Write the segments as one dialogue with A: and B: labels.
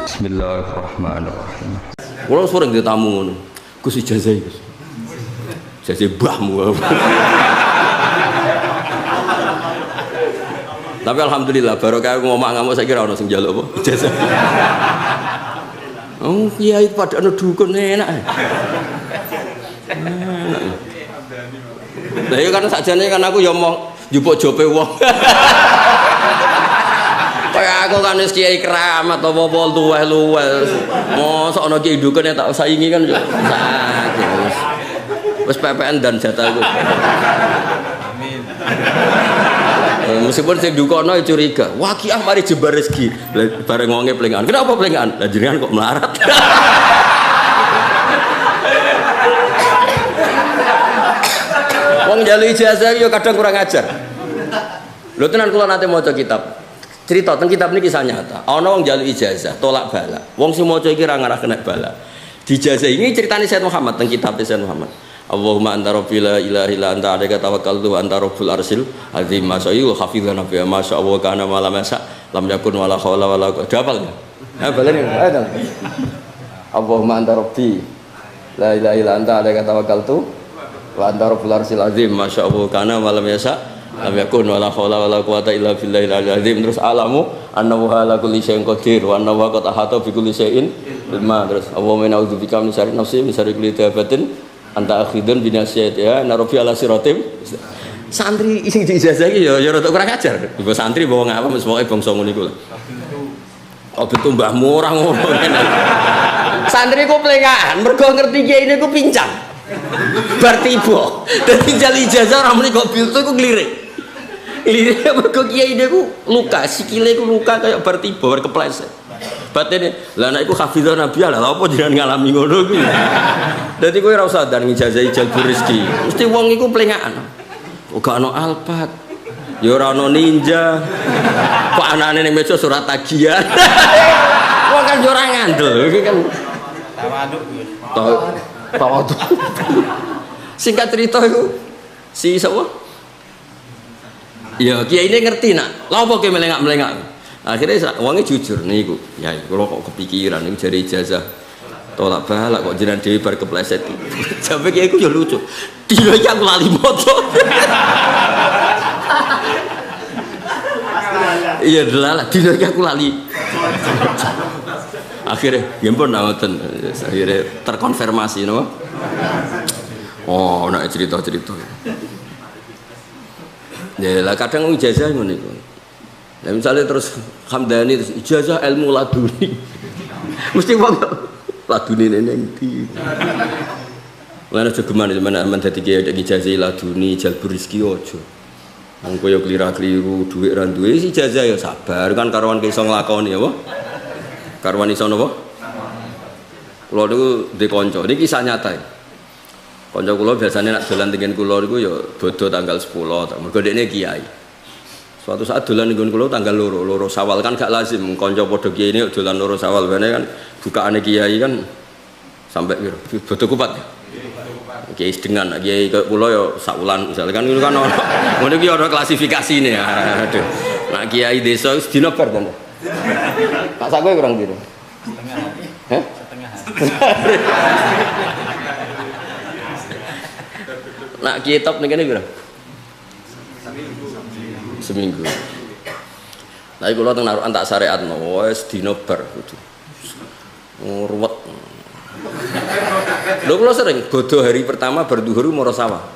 A: Bismillahirrahmanirrahim. Kulo sering ditamu ngono. Gus ijazah Gus. Ijazah mbahmu. Tapi alhamdulillah barokah aku ngomong ngamuk saiki ora ono sing njaluk apa ijazah. Oh, kiai padha ana dukun enak. Enak. Lah iya kan sakjane kan aku ya mau njupuk jope wong. Kaya aku kan wis kiai keramat apa-apa luweh-luweh. Mosok ana kiai dukun tak saingi kan yo sakit wis. Wis PPN dan jatahku. Amin. Meskipun sing dukono curiga, waqiah mari jembar rezeki. Bareng wonge plengan. Kenapa plengan? Lah jenengan kok melarat. Wong njaluk ijazah yo kadang kurang ajar. Lho tenan kula nate maca kitab. Cerita teng kitab niki kisah nyata. Ana wong njaluk ijazah, tolak balak. Wong sing maca iki ra ngarah kena balak. Dijazah ini ceritane Sayyid Muhammad teng kitab Sayyid Muhammad. Allahumma anta rabbi la ilaha illa anta alaika tawakkaltu wa anta rabbul arsyil azim. Masyaallah hafizana nabi masyaallah kana ma lam yasha lam yakun wala haula wala quwwata. Hafal ya? Hafal ini. Allahumma anta rabbi la ilaha illa anta alaika tawakkaltu wa anta rabbul arsyil azim. Masyaallah kana ma lam yasha lam yakun wala haula wala quwwata illa billahil azim. Terus alamu annahu ala kulli syai'in qadir wa annahu qad ahata bi kulli syai'in ilma. Terus Allahumma inna a'udzubika min syarri nafsi min syarri kulli dabatin anta akhidun binasiyatiha narofi ala siratim. Santri sing diijazah iki ya ya rada kurang ajar. Ibu santri bawa ngapa wis pokoke bangsa ngono iku lho. Oh betul mbahmu ora ngono. Santri ku plengahan mergo ngerti kiai ini ku pincang. Bar tiba. Dadi jal ijazah ora muni kok biltu iku nglirik. Lirik mergo kiai ini ku luka, sikile ku luka kaya bar tiba bar kepleset. Batine, lah nek iku hafizah nabi lah lha apa jenengan ngalami ngono kuwi. Dadi kowe ora usah ndang ngijazahi jalur rezeki. Mesti wong iku plengakan. Oh gak ono alpat. Ya ora ono ninja. Kok anane ning meja surat tagihan. Wong kan yo ora ngandel iki kan
B: tawaduk.
A: Tawaduk. Singkat cerita iku si sapa? Ya kiai ini ngerti nak. Lha apa kowe melengak-melengak? Akhirnya wongnya jujur niku. Ya kula kok kepikiran niku jare ijazah tolak balak kok jenengan dhewe bar kepleset. Sampe kiai ku yo lucu. Dino iki aku lali moto. Iya delala dino iki aku lali. Akhirnya nggih pun ngoten. Akhirnya terkonfirmasi napa? Oh, nek cerita-cerita. Ya lah kadang ijazah ngono iku. Nah, misalnya terus Hamdani terus ijazah ilmu laduni. Mesti wong laduni ning ndi. Lan aja geman sampean dadi kiai ijazah laduni jalur rezeki aja. Wong koyo klira-kliru dhuwit ra duwe ijazah ya sabar kan karuan iso nglakoni apa? Karuan iso napa? Kula niku ndek kanca, niki kisah nyata. Kanca kula biasane nek dolan tengen kula niku ya bodho tanggal 10, mergo dekne kiai. Suatu saat dolan nggon kula tanggal 2, 2 Syawal kan gak lazim kanca padha kiai ini dolan 2 Syawal bene kan bukaane kiai kan sampai piro? Bodho kupat ya. Kiai sedengan, kiai kula ya sak wulan misalnya kan ngono kan ono. Ngono iki ono klasifikasine. Aduh. Nek kiai desa wis dina bar to. Pak sak kowe kurang piro?
B: Setengah hari.
A: Heh?
B: Setengah hari.
A: Nak kiai top ning kene piro? Seminggu. Tapi kula teng narukan tak syariatno, wis dina bar kudu. Ruwet. Lho kula sering bodho hari pertama bar zuhur moro sawah.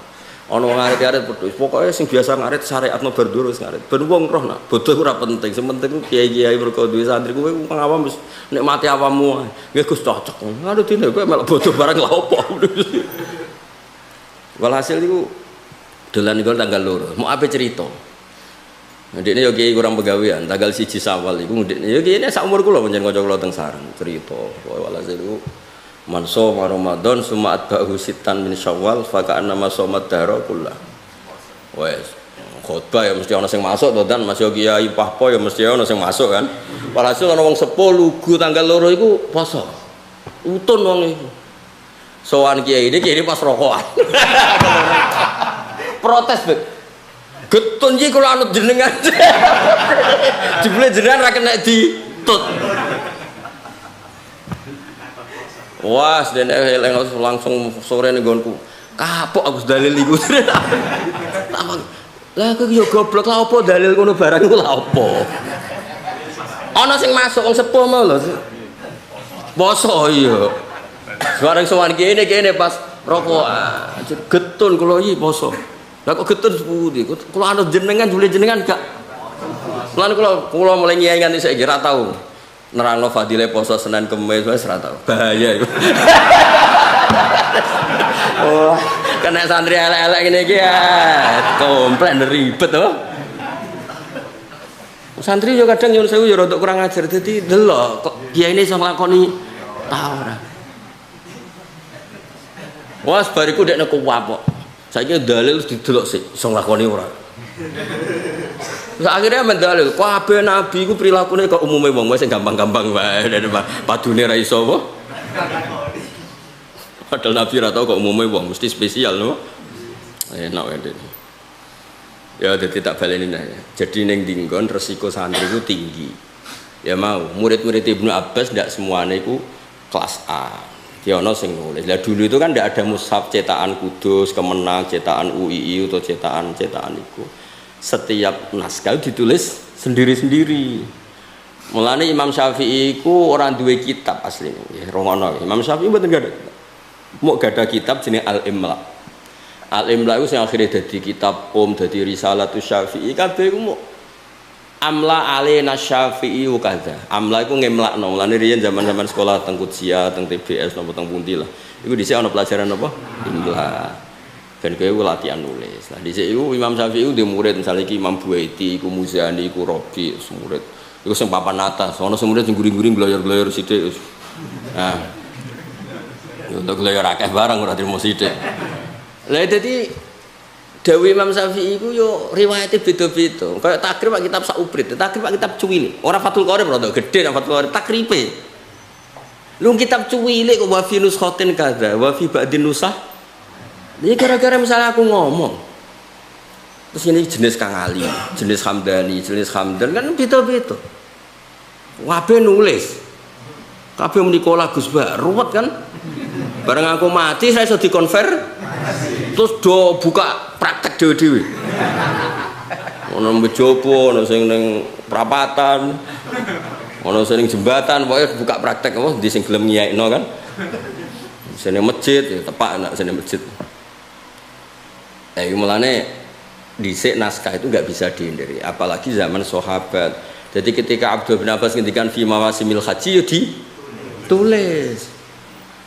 A: Ana wong ngarit-arit pedhus, pokoke sing biasa ngarit syariatno bar zuhur wis ngarit. Ben wong roh nak bodho ora penting, sing penting ku kiai-kiai mergo duwe santri kuwi wong awam wis nikmati awamu. Nggih Gus cocok. Aduh dene kowe melok bodho barang lha opo. Walhasil iku dolan iku tanggal 2. Mau ape cerita? Ndekne yo kiai kurang pegawean, tanggal 1 Syawal iku ndekne yo kiai sak umur kula pancen kanca kula teng Sarang cerita. Walhasil iku man shoma Ramadan summa atba'ahu sittan min Syawal fa ka'annama shoma dahra kullah. Wes khotbah ya mesti ana sing masuk to dan masih kiai pahpo ya mesti ana sing masuk kan. Walhasil ana wong sepuh lugu tanggal 2 iku poso. Utun wong iku. Sowan kiai ini pas rokokan. Protes, Bek. Getun iki kula anut jenengan. Jebule jenengan ra kena ditut. Wah, dene langsung sore ning nggonku. Kapok aku dalil iku. Lah aku yo goblok lha opo dalil ngono barang iku lha opo. Ana sing masuk wong sepuh mau lho. Poso iya. Bareng sowan kene pas rokokan getun kula iki poso. Lah kok getun sepundi? Kula anut jenengan jule jenengan gak. Lan kula mulai nyai nganti saiki ra tau nerangno fadile poso Senin Kemis wis ra tau. Bahaya iku. Oh, kena santri elek-elek ngene iki ya komplain ribet to. Santri yo kadang nyuwun sewu yo rada kurang ajar dadi delok kok kiyaine iso nglakoni ta ora. Wah, bariku dekne kuwapok. Saiki dalil didelok sik iso nglakoni ora. Terus akhirnya mendalil kabeh nabi iku prilakune kok umume wong wis gampang-gampang wae padune ra iso apa. Padahal nabi ra tau kok umume wong mesti spesial no. Enak wae dene. Ya dadi tak baleni nah ya. Jadi ning dinggon resiko santri itu tinggi. Ya mau murid-murid Ibnu Abbas ndak semuanya iku kelas A. Dia ono sing nulis. Lah dulu itu kan ndak ada mushaf cetakan Kudus, Kemenang, cetakan UII atau cetakan-cetakan iku. Setiap naskah ditulis sendiri-sendiri. Mulane Imam Syafi'i iku ora duwe kitab asline. Nggih, rungono. Imam Syafi'i mboten gadah kitab. Mok gadah kitab jenenge Al-Imla. Al-Imla iku sing akhire dadi kitab dadi Risalatus Syafi'i kabeh iku mok amla alena Syafi'i wa kadza. Amla iku ngemlakno. Mulane riyen zaman-zaman sekolah teng Qudsia, teng TBS napa teng pundi lah. Iku dhisik ana pelajaran apa? Imla. Ben kowe latihan nulis. Lah dhisik iku Imam Syafi'i iku ndek murid misale iki Imam Buaiti, iku Muzani, iku Rabi, murid. Iku sing papan atas, ana sing murid sing guring-guring gloyor-gloyor sithik. Nah. Untuk gloyor akeh barang ora trimo sithik. Lah dadi dawuh Imam Syafi'i iku yo riwayate beda-beda. Kayak takrib pak kitab saubrit, takrib pak kitab cuwilik. Ora Fathul Qorib rada gedhe nang Fathul Qorib takribe. Lu kitab cuwilik kok wa fi nuskhatin kadza, wa fi ba'din nusah. Ini gara-gara misalnya aku ngomong. Terus ini jenis Kang Ali, jenis Hamdani, jenis Hamdan kan beda-beda. Kabeh nulis. Kabeh muni kola Gus Bak, ruwet kan? Bareng aku mati saya iso dikonver. Terus do buka praktek dhewe-dhewe. Ono Mejopo, ono sing ning perapatan, ono sing ning jembatan, pokoke buka praktek apa ndi sing gelem ngiyaikno kan. Sing ning masjid ya tepak nek sing ning masjid. Mulane dhisik naskah itu enggak bisa dihindari, apalagi zaman sahabat. Jadi ketika Abdul bin Abbas ngendikan fi mawasimil haji yo ditulis.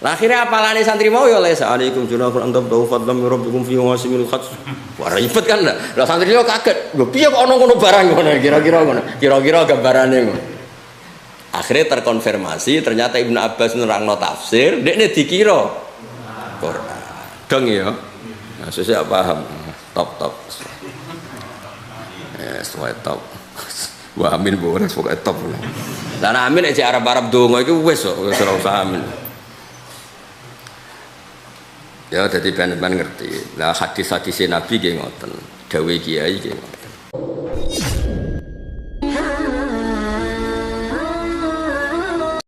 A: Lah akhirnya apalane santri mau ya laisa alaikum junahun antum tahu fadlam rabbikum fi mawasimil hajj. Wah ribet kan lah. Lah santri yo kaget. Lho piye kok ono ngono barang ngono kira-kira ngono. Kira-kira gambarane ngono. Akhirnya terkonfirmasi ternyata Ibnu Abbas nerangno tafsir, dekne dikira Quran. Dong ya. Nah, saya paham. Top top. Ya, sesuai top. Wah amin bu, ora pokoke top. Lah amin nek Arab-Arab donga iku wis kok wis ora usah amin. Ya dadi ben-ben ngerti. Lah hadis-hadise Nabi nggih ngoten, dawuhe kiai nggih ngoten.